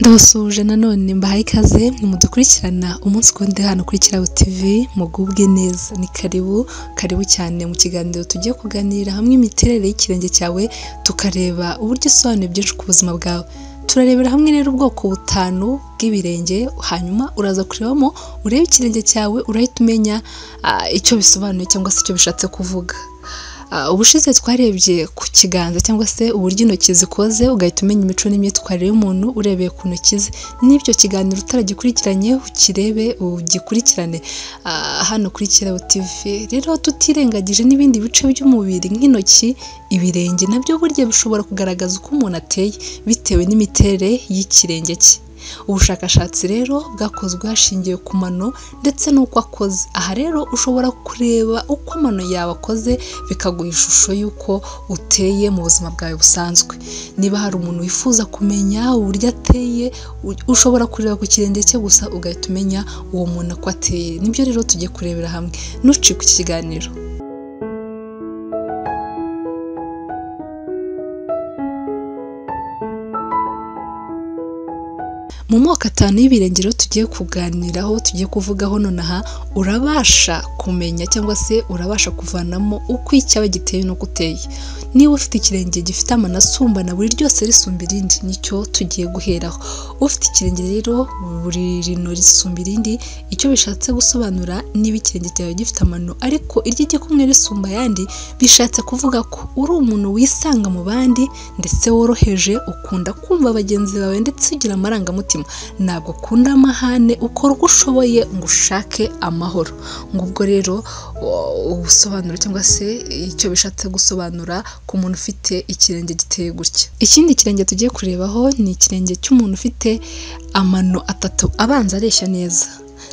Ndabasuhuje nanone mbahaye ikaze mudukurikirana umunsi ku wundi hano kuri Kirabo TV, mugubwe neza. Ni karibu karibu cyane mu kiganiro tugiye kuganirira hamwe imiterere y'ikirenge cyawe, tukareba uburyo isobanuye byinshi ku buzima bwawe. Turarebera hamwe rero ubwoko butanu bw'ibirenge, hanyuma uraza kurebamo urebe ikirenge cyawe, urahita umenya icyo bisobanuye cyangwa se icyo bishatse kuvuga. Ubushize twarebye ku kiganza cyangwa se uburyo intoki zikoze, ugahita umenya imico n'imyitwarire y'umuntu urebeye ku ntoki ze. N'ibyo kiganiro utaragikurikiranye ukirebe ugikurikirane hano kuri Kirabo TV. Rero tutirengagije n'ibindi bice by'umubiri nk'intoki, ibirenge nabyo burya bishobora kugaragaza uko umuntu ateye bitewe n'imiterere y'ikirenge cye. Ubushakashatsi rero bwakozwe hashingiwe ku mano ndetse n'uko akoze. Aha rero ushobora kureba uko amano yawe akoze bikaguha ishusho y'uko uteye mu buzima bwawe busanzwe. Niba hari umuntu wifuza kumenya uburyo ateye, ushobora kureba ku kirenge cye gusa ugahita umenya uwo muntu uko ateye. Nibyo rero tugiye kurebera hamwe. Ntucikwe iki kiganiro. Mu moko atanu y'ibirenge rero tugiye kuganiraho, tugiye kuvugaho nonaha, urabasha kumenya cyangwa se urabasha kuvanamo uko icyawe giteye n'uko uteye. Niba ufite ikirenge gifite amano asumbana, buri ryose risumba irindi, nicyo tugiye guheraho. Ufite ikirenge rero buri rino risumba irindi, icyo bishatse gusobanura, niba ikirenge cyawe gifite amano ariko iry'igikumwe risumba ayandi, bishatse kuvuga ko uri umuntu wisanga mu bandi ndetse woroheje, ukunda kumva bagenzi bawe ndetse ugira amarangamutima. Ntabwo ukunda amahane, ukora uko ushoboye ngo ushake amahoro. Ngubwo rero ubusobanuro cyangwa se icyo bishatse gusobanura ku muntu ufite ikirenge giteye gutya. Ikindi kirenge tugiye kurebaho ni ikirenge cy'umuntu ufite amano atatu abanza areshya neza.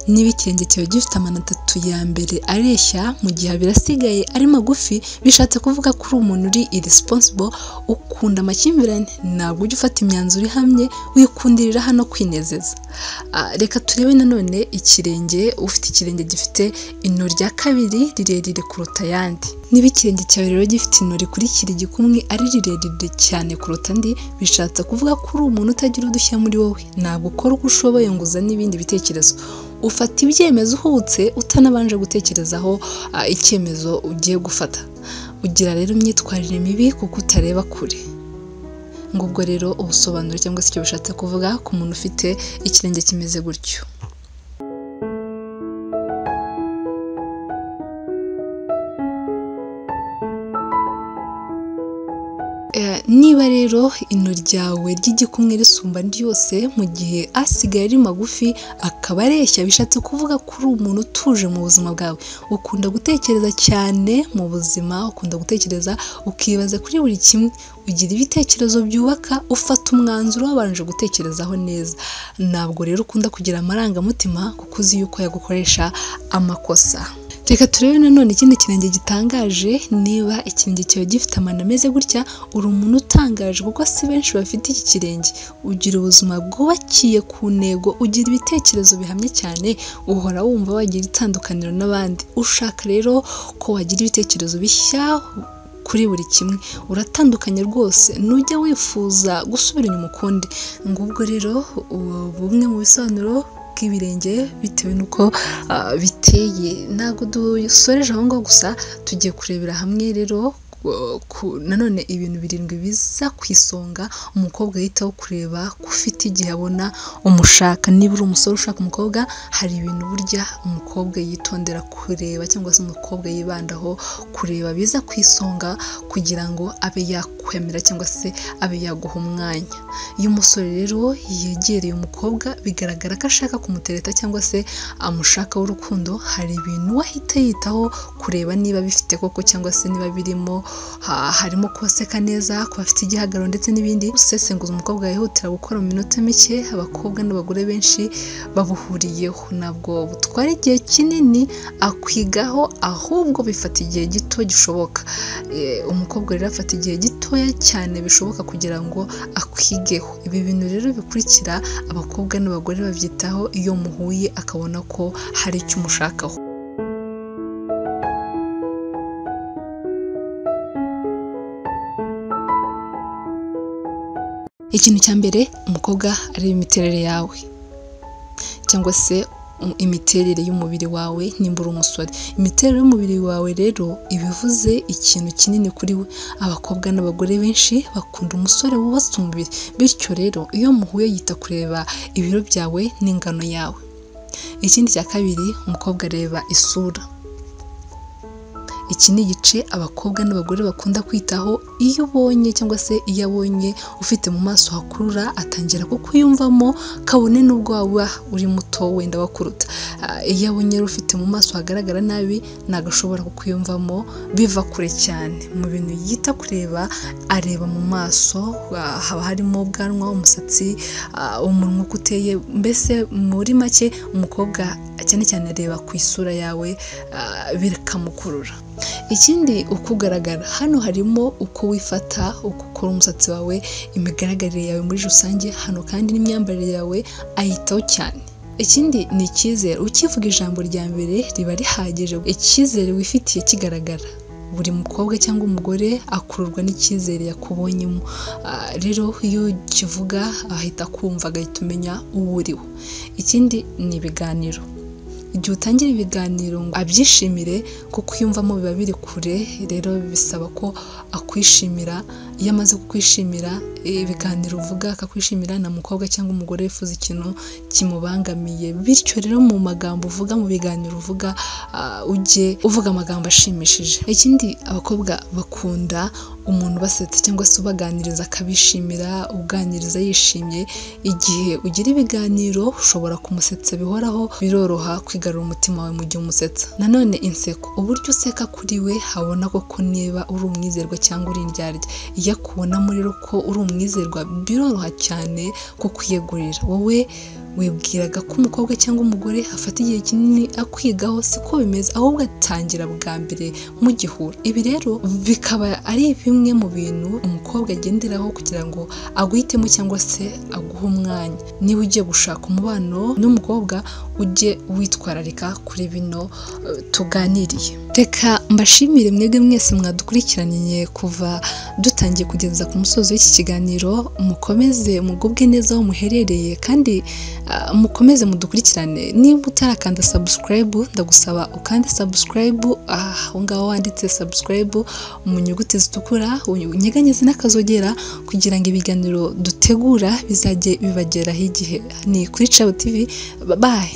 Niba ikirenge cyawe gifite amano atatu ya mbere areshya, mu gihe abiri asigaye ari magufi, bishatse kuvuga ko uri umuntu uri irresponsible, ukunda amakimbirane, ntabwo ujya ufata imyanzuro ihamye, wikundirira hano kwinezeza. Reka turebe nanone ikirenge, ufite ikirenge gifite ino rya kabiri rirerire kuruta ayandi. Niba ikirenge cyawe rero gifite ino rikurikira igikumwe ari rirerire cyane kuruta andi, bishatse kuvuga ko uri umuntu utagira udushya muri wowe, ntabwo ukora uko ushoboye ngo uzane ibindi bitekerezo. Ufata ibyemezo uhubutse utanabanje gutekerezaho icyemezo ugiye gufata. Ugira rero imyitwarire mibi kuko utareba kure. Ngubwo rero ubusobanuro cyangwa se icyo bishatse kuvuga ku muntu ufite ikirenge kimeze gutyo. Niba rero ino ryawe ry'igikumwe risumba andi yose, mu gihe asigaye ari magufi akaba areshya, bishatse kuvuga ko uri umuntu utuje mu buzima bwawe, ukunda gutekereza cyane mu buzima, ukunda gutekereza ukibaza kuri buri kimwe, ugira ibitekerezo byubaka, ufata umwanzuro wabanje gutekerezaho neza. Ntabwo rero ukunda kugira amarangamutima kuko uzi yuko yagukoresha amakosa. Reka turebe nanone ikindi kirenge gitangaje. Niba ikirenge cyawe gifite amano ameze gutya, uri umuntu utangaje kuko si benshi bafite iki kirenge. Ugira ubuzima bwubakiye ku ntego, ugira ibitekerezo bihamye cyane, uhora wumva wagira itandukaniro n'abandi. Ushaka rero ko wagira ibitekerezo bishya kuri buri kimwe, uratandukanye rwose, nujya wifuza gusubira inyuma ukundi. Ngubwo rero bumwe mu bisobanuro bw'ibirenge bitewe n'uko biteye. Ntabwo dusoreje aho ngaho gusa, tugiye kurebera hamwe rero nanone ibintu birindwi biza ku isonga umukobwa yitaho kureba ko ufite igihe abona umushaka. Niba uri umusore ushaka umukobwa, hari ibintu burya umukobwa yitondera kureba cyangwa se umukobwa yibandaho kureba biza ku isonga kugira ngo abe yakwemera cyangwa se abe yaguha umwanya. Iyo umusore rero yegereye umukobwa bigaragara ko ashaka kumutereta cyangwa se amushakaho urukundo, hari ibintu we ahita yitaho kureba niba bifite koko cyangwa se niba birimo, harimo kubaseka neza, kuba afite igihagararo ndetse n'ibindi. Usesenguza umukobwa yihutira gukora mu minota mike, abakobwa n'abagore benshi babuhuriyeho. Ntabwo butwara igihe kinini akwigaho, ahubwo bifata igihe gito gishoboka. Umukobwa rero afata igihe gitoya cyane bishoboka kugira ngo akwigeho. Ibi bintu rero bikurikira abakobwa n'abagore babyitaho iyo muhuye akabona ko hari icyo umushakaho. Ikintu cya mbere, umukobwa areba imiterere yawe cyangwa se imiterere y'umubiri wawe nimba uri umusore. Imiterere y'umubiri wawe rero iba ivuze ikintu kinini kuri we. Abakobwa n'abagore benshi bakunda umusore wubatse umubiri, bityo rero iyo muhuye yita kureba ibiro byawe n'ingano yawe. Ikindi cya kabiri, umukobwa areba isura. Iki ni igice abakobwa n'abagore bakunda kwitaho. Iyo ubonye cyangwa se iyo abonye ufite mu maso hakurura, atangira kukwiyumvamo kabone n'ubwo waba uri muto wenda wakuruta. Iyo abonye rero ufite mu maso hagaragara nabi, ntabwo ashobora kukwiyumvamo, biva kure cyane. Mu bintu yita kureba, areba mu maso, haba harimo ubwanwa, umusatsi, umunwa uko uteye, mbese muri make umukobwa cyane cyane areba ku isura yawe, bikamukurura. Ikindi, uko ugaragara. Hano harimo uko wifata, uko ukora umusatsi wawe, imigaragarire yawe muri rusange, hano kandi n'imyambarire yawe ayitaho cyane. Ikindi ni icyizere. Ukivuga ijambo rya mbere riba rihagije, icyizere wifitiye kigaragara. Buri mukobwa cyangwa umugore akururwa n'icyizere yakubonyemo. Rero iyo ukivuga ahita akumva, agahita umenya uwo uri we. Ikindi ni ibiganiro. Igihe utangira ibiganiro ngo abyishimire, kuko uyumvamo biba biri kure, rero bisaba ko akwishimira. Iyo amaze kukwishimira, ibiganiro uvuga akakwishimira, nta mukobwa cyangwa umugore wifuza ikintu kimubangamiye. Bityo rero mu magambo uvuga, mu biganiro uvuga, ujye uvuga amagambo ashimishije. Ikindi, abakobwa bakunda umuntu ubasetsa cyangwa se ubaganiriza akabishimira, uganiriza yishimye. Igihe ugira ibiganiro ushobora kumusetsa bihoraho, biroroha kwigarura umutima wawe mu gihe umusetsa. Nanone inseko, uburyo useka kuri we habona koko niba uri umwizerwa cyangwa uri indyarya. Iyo akubonamo rero ko uri umwizerwa, biroroha cyane kukwiyegurira. Wowe wibwiraga ko umukobwa cyangwa umugore afata igihe kinini akwigaho, siko bimeze, ahubwo atangira bwa mbere mugihura. Ibi rero bikaba ari bimwe mu bintu umukobwa agenderaho kugira ngo aguhitemo cyangwa se aguhe umwanya. Niba ugiye gushaka umubano n'umukobwa, ujye witwararika kuri bino tuganiriye. Reka mbashimire mwebwe mwese mwadukurikiraniye kuva dutangiye kugeza ku musozo w'iki kiganiro. Mukomeze mugubwe neza aho muherereye, kandi mukomeze mudukurikirane. Niba utarakanda subscribe, ndagusaba ukande subscribe aho ngaho wanditse subscribe mu nyuguti zitukura, unyeganyeze n'akazogera kugira ngo ibiganiro dutegura bizajye bibageraho igihe. Ni kuri Caho TV, bye.